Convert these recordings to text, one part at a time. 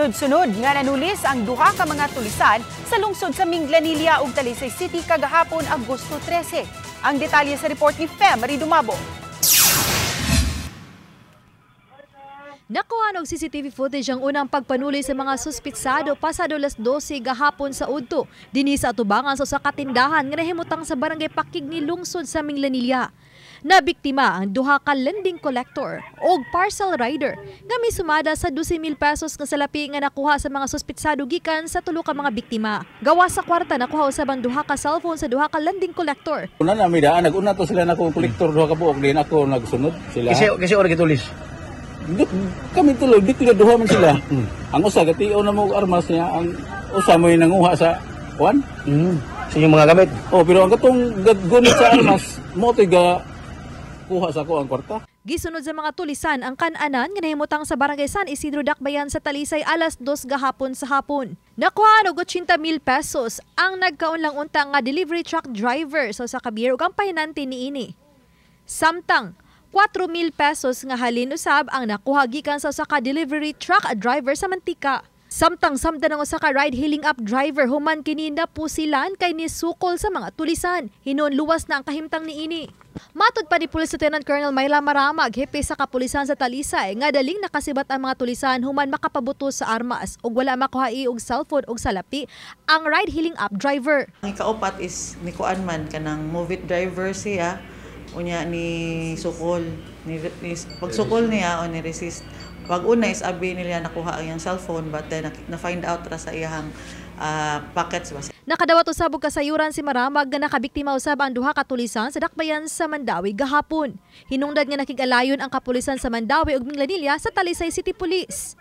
Sunod-sunod nga nanulis ang duha ka mga tulisan sa lungsod sa Minglanilla ug Talisay City kagahapon, Agosto 13. Ang detalye sa report ni Fe Marie Dumabo. Nakuha og CCTV footage ang unang pagpanuli sa mga suspitsado pasado alas 12 gahapon sa udto dinhi sa atubangan sa usa ka tindahan nga nahimutang sa barangay Pakig ni lungsod sa Minglanilla. Nabiktima ang duha ka lending collector og parcel rider nga misumada sa 12,000 pesos nga salapi nga nakuha sa mga suspitsado gikan sa tulo ka mga biktima. Gawas sa kwarta, nakuha usab ang duha ka cellphone sa duha ka lending collector. Una na mi daan, nag-una to sila na akong kolektor duha ka buok din ako nagsunod sila. Kasi ora gitulis. Kami tuloy, di tila duha man sila. Ang usa gatiaw na mo og armas niya, ang usa mo nanguha sa kuan. Sa inyong mga gamit. Oh, pero ang katong gunit sa armas, mo to'y ga kuha sa ko ang kwarta. Gisunod sa mga tulisan ang kananan nga nahimutang sa barangay San Isidro Dakbayan sa Talisay alas 2 gahapon sa hapon. Nakuha og 80,000 pesos ang nagkaunlang unta nga delivery truck driver sa usa ka beer ug ang pahinante niini. Samtang 4,000 pesos nga halin usab ang nakuha gikan sa usa ka delivery truck driver sa mantika. Samtang samdan ang usa ka ride hailing app driver human kini napusilan kay nisukol sa mga tulisan. Hinuon luwas na ang kahimtang niini. Matod pa ni Police Lieutenant Colonel Myla Maramag, hepe sa kapulisan sa Talisay, nga daling nakasibat ang mga tulisan human makapabuto sa armas ug wala makuha og cellphone ug salapi ang ride hailing app driver. Ang ikaupat is ni kuan man kanang move it driver siya, unya ni sukol ni pagsukol niya o ni resist. Pag una is abi nila nakuha ang iyang cellphone, but then na find out ra sa iyang pockets ba. Nakadawat usab og kasayuran si Maramag nga nakabiktima usab ang duha ka tulisan sa dakbayan sa Mandaue gahapon. Hinungdan nga nakig-alayon ang kapulisan sa Mandaue ug Minglanilla sa Talisay City Police.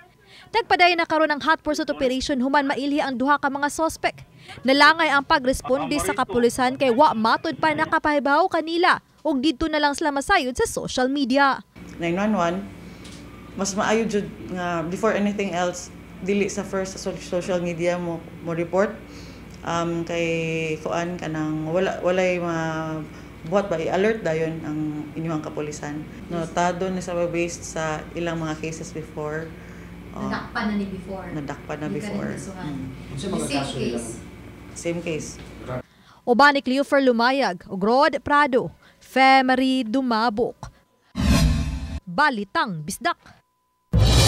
Nagpadayon na karon ang hot pursuit operation human mailhi ang duha ka mga sospek. Nalangay ang pagresponde sa kapulisan kay wa matud pa nakapahibaw kanila ug didto na lang sila masayod sa social media. 911, mas maayo jud nga before anything else dili sa first sa social media mo report, kay kuan kanang wala walay ma buhat ba, i-alert dayon ang inyong kapulisan. Notado ni sa based sa ilang mga cases before. Nadakpan na ni before. Nadakpan na before. Same case. Same case. Uban ni Cleofer Lumayag ug Rod Prado, Fe Marie Dumabok. Balitang Bisdak.